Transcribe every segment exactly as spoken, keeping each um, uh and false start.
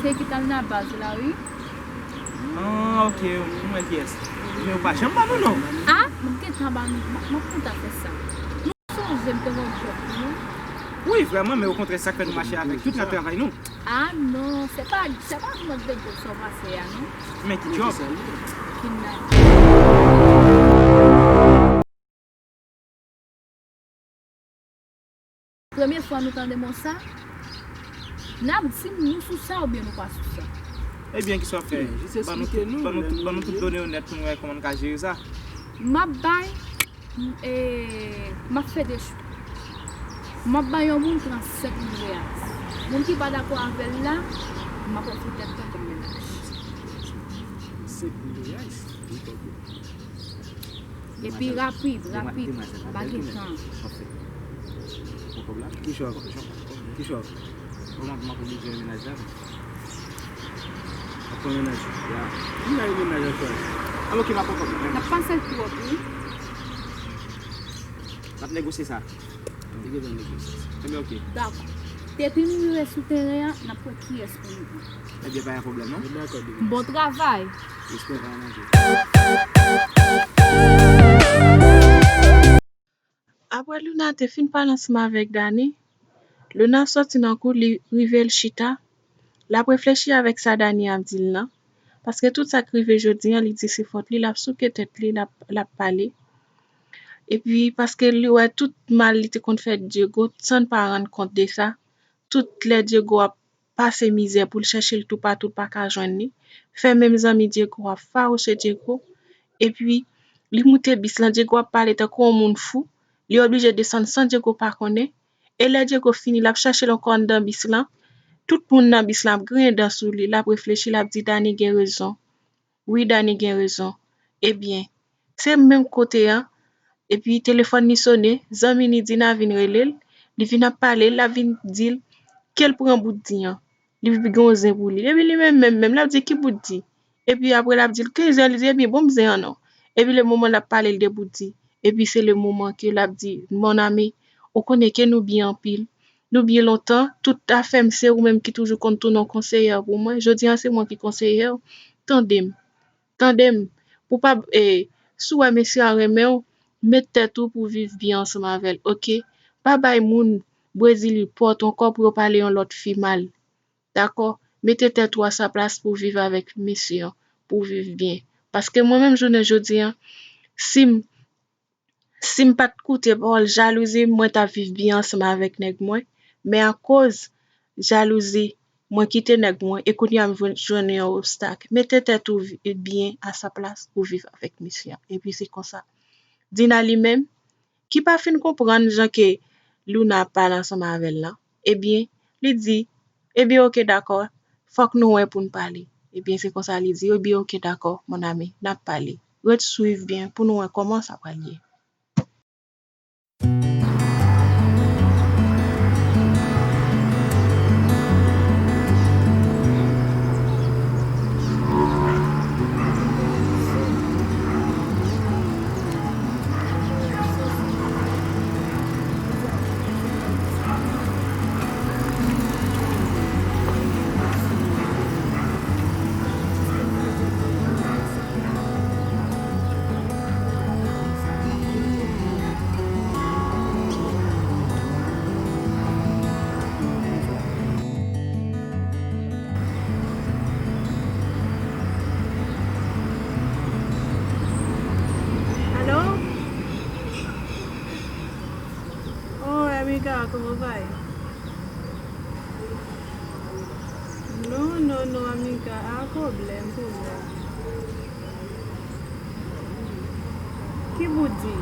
Te kite l nan baz la, wi. Ah, ok, m wè kiyès. Men ou pa janm ban nou non. Ah, m gentan ba nou, m, m ap kontan fè sa. Nou sonje m te gen yon djòb pou nou? Wi, vrèman, men okontrè, sa k fè nou mache avèk tout nan travay nou. Ah non, se pa, se pa mòd de djòb sa w pase a, non. Men ki djòb? Ki nan Premye fwa nou tande mo sa, n ap di m nou sou sa oubyen nou pa sou sa. Ebyen, kisa w ap fè? Ban nou tout, ban nou tout, ban nou tout done yo nèt pou nou wè kòman n ka jere sa. M ap bay, m, e, m ap fè de chwa. M ap bay yon moun trannsenk mil reais. Moun ki pa dakò avè l la, m ap ofri tèt mwen kòm mennaj. Senk mil reais? Wi, ok. Epi rapid, rapid. Pa gen tan. Ki chwa? Ki chwa? Kòman m ap oblije mennaj la? Ap pran mennaj. Ya. M gade mennaj an chwa. Ah, ok, m ap pran kòb. N ap pase l twòp, wi. N ap negosye sa. Li gentan negosye sa. Ebyen, ok. Dakò. Depi m rive sou teren an, n ap wè kiyès pou nou pran. Ebyen, pa gen pwoblèm, non. Bon travay. Respè, pa manje. Apre Luna te fin pale ansanm avèk Dani, Luna soti nan kou, li rive l chita, l ap reflechi avèk sa Dani ap di l lan, paske tout sa k rive jodi an, li di se fòt li, l ap souke tèt li, l ap, l ap pale. Epi, paske li wè tout mal li te konn fè Diego, san l pa rann kont de sa, tout lè Diego ap pase mizè pou l chèche l toupatou, l pa ka jwenn li. Fè menm zanmi Diego ap fawouche Diego. Epi, li moute bis lan, Diego ap pale tankou yon moun fou. Li oblije desann san Diego pa konnen. E lè Diego fini, l ap chèche l ankò anndan bis lan. Tout moun nan bis lan ap griyen dan sou li, l ap reflechi, l ap di, Dani gen rezon. Wi, Dani gen rezon. Ebyen, se menm kote an, epi telefòn li sone, zanmi li Dina vin rele l, li vin ap pale, l ap vin di l ke l pran bout di an. Li gen yon zen pou li. Epi li menm, menm, menm, l ap di ki bout di. Epi apre l ap di l kenz è, li di, ebyen, bon, m zen an non. Epi le moman l ap pale l de bout di. Epi se le moman ke l ap di, mon ami, ou konnen ke nou byen anpil. Nou byen lontan, tout afè m se ou menm ki toujou konn tounen yon konseyè pou mwen. Jodi an se mwen ki konseyè w. Tande m. Tande m. Pou pa, e, si w wè mesye a renmen w, met tèt ou pou viv byen ansanm avè l, oke? Pa bay moun Brezil pòt ankò pou yo pale yon lòt fi mal. Dakò? Mete tèt ou a sa plas pou viv avèk mesye an, pou viv byen. Paske mwen menm jounen jodi an, si m, si m pa t koute pawòl jalouzi, mwen t ap viv byen ansanm avèk nèg mwen. Men akoz jalouzi, mwen kite nèg mwen e kounye a m jwenn, jwenn yon obstak. Mete tèt ou vi-, byen a sa plas pou viv avèk mesye an. Epi se konsa. Dina li menm, ki pa fin konprann jan ke Luna ap pale ansanm avè l lan, ebyen, li di, ebyen, oke, dakò, fòk nou wè pou n pale. Ebyen, se konsa li di, ebyen, oke, dakò, mon ami, n ap pale. Ret swiv byen pou nou wè kòman sa pral ye. Alo? Oh, amiga, ¿cómo va? No, no, no, amiga, ah, pwoblèm, pwoblèm. Ki bout di?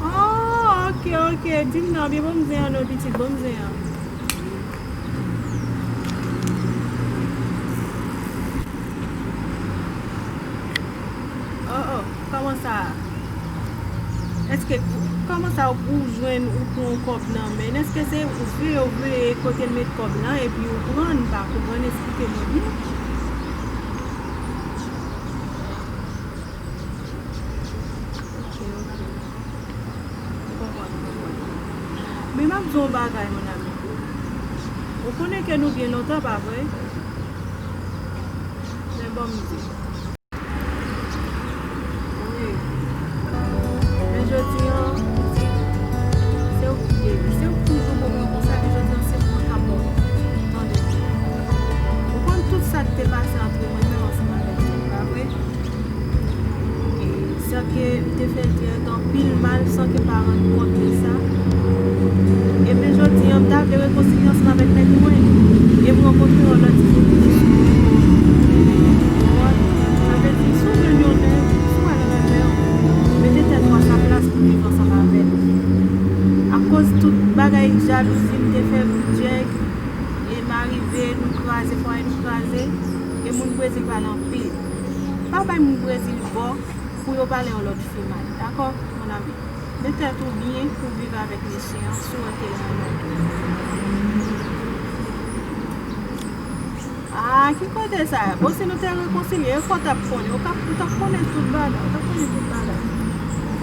Oh, ok, ok, di m non, byen, bon, m zen an non, pitit, bon, m zen an. Oh, oh, kòman sa? Èske, kòman sa ou, ou jwenn, ou pran yon kòb nan men l? Èske se ou veye, ou veye kote l met kòb lan epi ou pran l? M pa konprann, esplike mwen byen. Ok, ok. M konprann, m konprann. Men m ap di w yon bagay, mon ami. Konnen ke nou gen lontan, pa vre? Men bon, m di. Wi. Men jodi an, m di, se ou ki vle. Se ou ki toujou bon mwen konsa, men jodi an, se mwen k ap bon. Tande. Ou konn tout sa k te pase antre mwen menm ansanm avèk li, pa vre? E sa ke m te fè l te anpil mal san ke m pa rann kont de sa. Epi jodi an, m ta vle rekonsilye ansanm avèk nèg mwen. E m rankontre yon lòt timoun ki te sou mwen. Ou konprann? Sa vle di, si w jwenn yon nèg, si w wè l renmen w, mete tèt ou a sa plas pou viv ansanm avè l. Akoz tout bagay jalouzi m te fè pou Jack, e m arive, nou kraze, fwaye nou kraze, e moun Brezil pale anpil. Pa bay moun Brezil bò pou yo pale yon lòt fi mal, dakò, mon ami? Met tèt ou byen pou viv avèk mesye an, si w wè ke l renmen w. Ah, ki kote sa ye? Bon, si nou te rekonsilye, e fò w t ap konnen, ou t ap, ou t ap konnen tout bagay, ou t ap konnen tout bagay.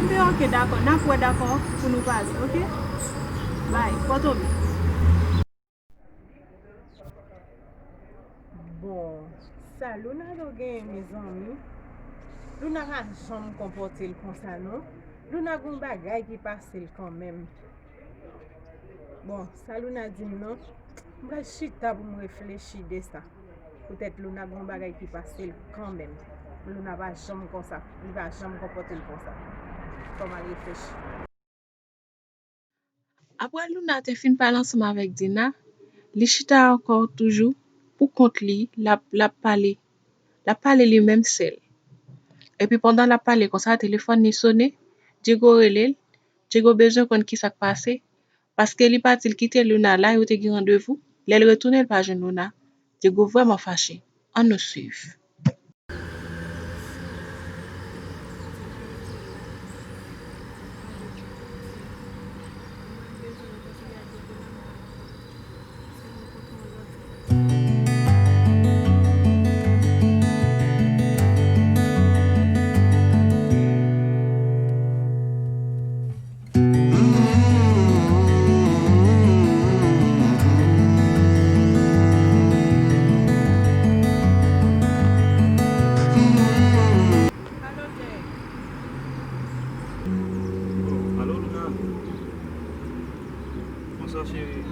Ebyen, oke, dakò, n ap wè, dakò, pou nou pale, oke? Bay, pòte w byen. Bon, sa Luna do genyen, mezanmi? Luna pa janm konpòte l konsa, non. Luna gon bagay ki pase l kanmenm. Bon, sa Luna di m nan, m pral chita pou m reflechi de sa. Poutèt Luna gon bagay ki pase l kanmenm. Luna pa janm konsa. Li pa janm konpòte l konsa. Fò m al reflechi. Apre Luna te fin pale ansanm avèk Dina, li chita ankò toujou pou kont li, l ap, l ap pale. L ap pale li menm sèl. Epi pandan l ap pale konsa, telefòn li sone, Diego rele l. Diego bezwen konn ki sa k pase, paske li pati, l kite Luna la, yo te gen randevou. Lè l retounen, l pa jwenn Luna. Diego vrèman fache. Ann nou swiv. Alo, Luna. Bonswa, cheri.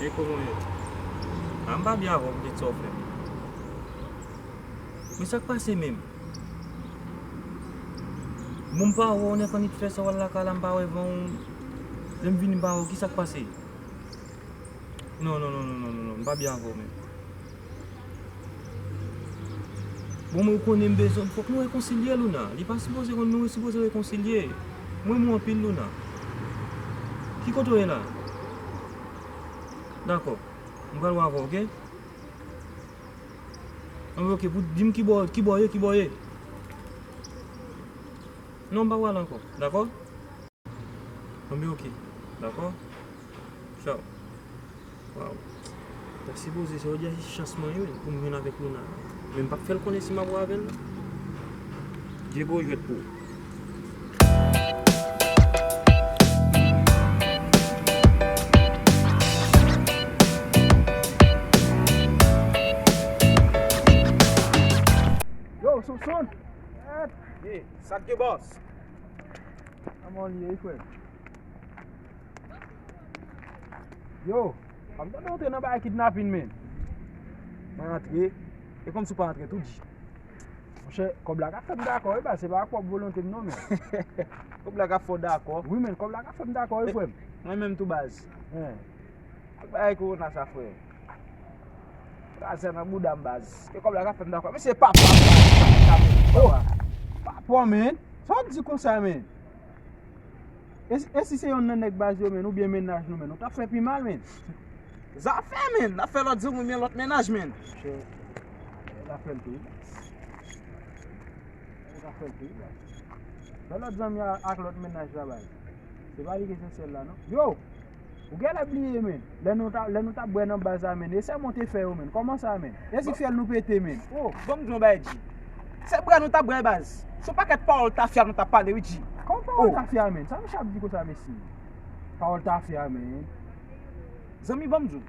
E kòman w ye? A, m pa byen avè w poutèt sa w fè m. Men sa k pase menm? Bon, m pa wè w, nèk annik fè sa w al lakay la, m pa wè van w. Lè m vini, m pa wè w, ki sa k pase? Non, non, non, m pa byen avè w menm. Bon, mwen konnen m bezwen, fòk nou rekonsilye, Luna. Li pa sipoze konn nou sipoze rekonsilye. M renmen w anpil, Luna. Ki kote w ye la? Dakò. M pral wè avè w, oke? Anben, oke, pou di m ki bò, ki bò ye, ki bò ye. Non, m pa pral ankò, dakò? Anben, oke, dakò? Tchaw. Waw. Ta sipoze se jodi a se chans mwen ye, wi, pou m jwenn avèk Luna. Men m p ap fè l konnen si m ap wè avè l la. Diego jwèt pou ou. Yo, Sonson! Ye, sa k gen, bòs? Kòman w ye, frè? Yo, pa m tande w te nan bagay kidnapin, men. Mwen antre, e kòmsi w pa antre tou di. Monchè, kòb la ka fè m dakò, wi, baz, se pa ak pwòp volonte m non, men. Kòb la ka fè w dakò. Wi, men, kòb la ka fè m dakò, wi, frè m. Mwen menm tou, baz. Ak bagay kowona sa, frè. Kraze nan bouda m, baz. E kòb la ka fè m dakò. Mesye, papa, papa, papa. Oh, papa, men. Sa w di konsa, men? E si, e si se yonn nan nèg baz yo, men, oubyen mennaj nou, men, nou t ap fè pi mal, men. Zafè, men, n ap fè lòt zanmi oubyen lòt mennaj, men. Monchè, n ap fè l tou, wi. N ap fè l tou, wi. Fè lòt zanmi a, ak lòt mennaj la, baz. Se pa li ki esansyèl la, non. Yo! Ou genlè bliye, men. Lè nou ta, lè nou t ap bwè nan baz la, men. E sèman w te fè yo, men. Kòman sa, men? E si fyèl nou pete, men? Oh! Bon, m di yon bagay, G. Se bwè nou t ap bwè, baz. Se yon pakèt pawòl tafya nou t ap pale, wi, G. Kòman pawòl tafya, men? Sa misye ap di konsa, mesye? Pawòl tafya, men. Zanmi, ban m di w.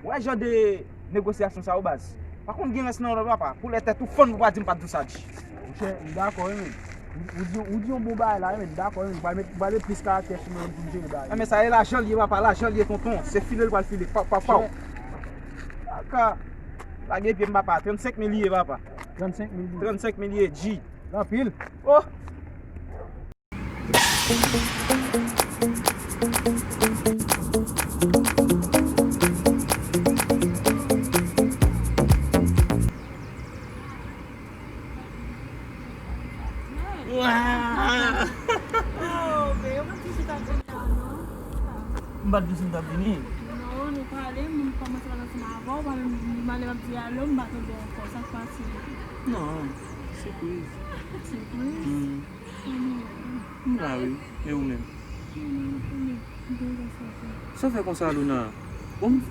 Wè jan de negosyasyon sa yo, baz. Pa konn gen rès nan yo non, papa. Pou lè tèt ou fann pou pa di m pa t di w sa, G. Monchè, m dakò, wi, men. Ou, ou di, ou di yon bon bagay la, wi, men. M dakò, wi, men. M pral met, m pral met plis karaktè sou mwen pou m jere bagay. Enben, sa e lajan l ye, papa. Lajan l ye, tonton. Se file l pral file. Paw, paw, paw. Kaka. Lage pye m, papa. Trannsenk mil li ye, papa. Trannsenk mil li ye. Trannsenk mil li ye, G. Anpil. Oh! Oh, men yo pa t di si w t ap vini a, non. M pa t di si m t ap vini. Non, nou pale, m kòmanse pale ansanm avè w, pale, m ale m ap di alo, m pa tande w ankò. Sa k pase? Non, sipriz. Sipriz? Mm. M la wi, e ou menm? Sa w fè konsa, Luna? Bon, m-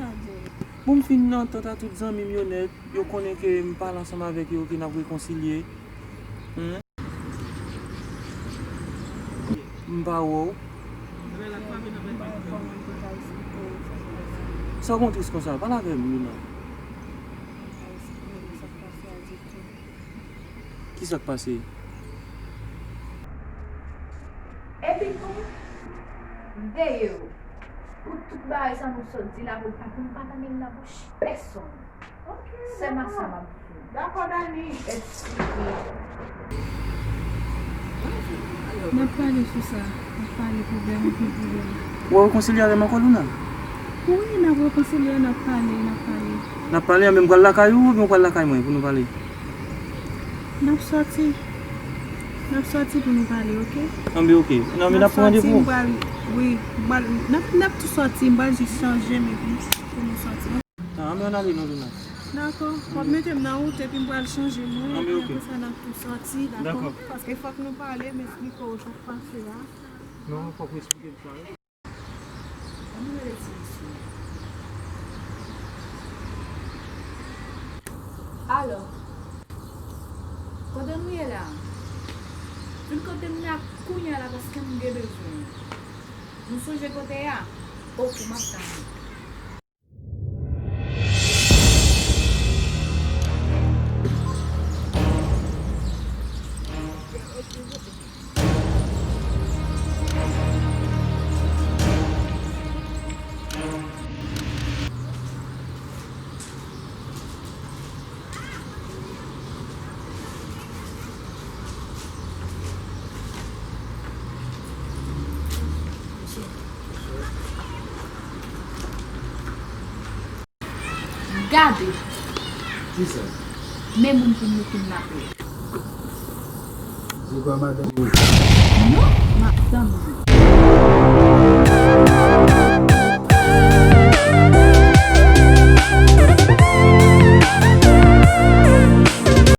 bon, m fin antant a tout zanmi m yo nèt. Yo konnen ke m pale ansanm avèk yo, ke n ap rekonsilye. Hmm? M pa wè w. Sa w konn tris konsa? Pale avè m, Luna. Ki sa k pase? Epi tou, veye w pou tout bagay sa nou sot di la, pou pa, pou m pa tande l nan bouch pèsonn. Sèlman sa m ap di w. Dakò, Dani. Eksplike. N ap pale sou sa. N ap pale pwoblèm, anpil pwoblèm. W ap rekonsilye avè m ankò, Luna? Wi, n ap rekonsilye, n ap pale, n ap pale. N ap pale, anben m pral lakay ou oubyen w pral lakay mwen pou nou pale? N ap sòti. N ap sòti pou nou pale, oke? Anben, oke. Non, men n ap pran randevou. N ap sòti, m pral, wi, m pral, n ap, n ap tou sòti, m pral jis chanje m epi pou nou sòti. Anben, ann ale non, Luna. Dakò. W ap mete m nan wout epi m pral chanje mwen, epi apre sa n ap tou sòti, dakò? Dakò. Paske fòk nou pale, m eksplike w sa k pase a. Non, fòk w eksplike m sa, wi. Ann rele ti mesye. Alò, kote nou ye la? Vin kote m la kounye a la paske m gen bezwen w. Nou sonje kote a? Oke, m ap tann ou. Gade! Kisa? Men moun pou nou kidnape. Se kwa madanm ou? Non, madanm mwen.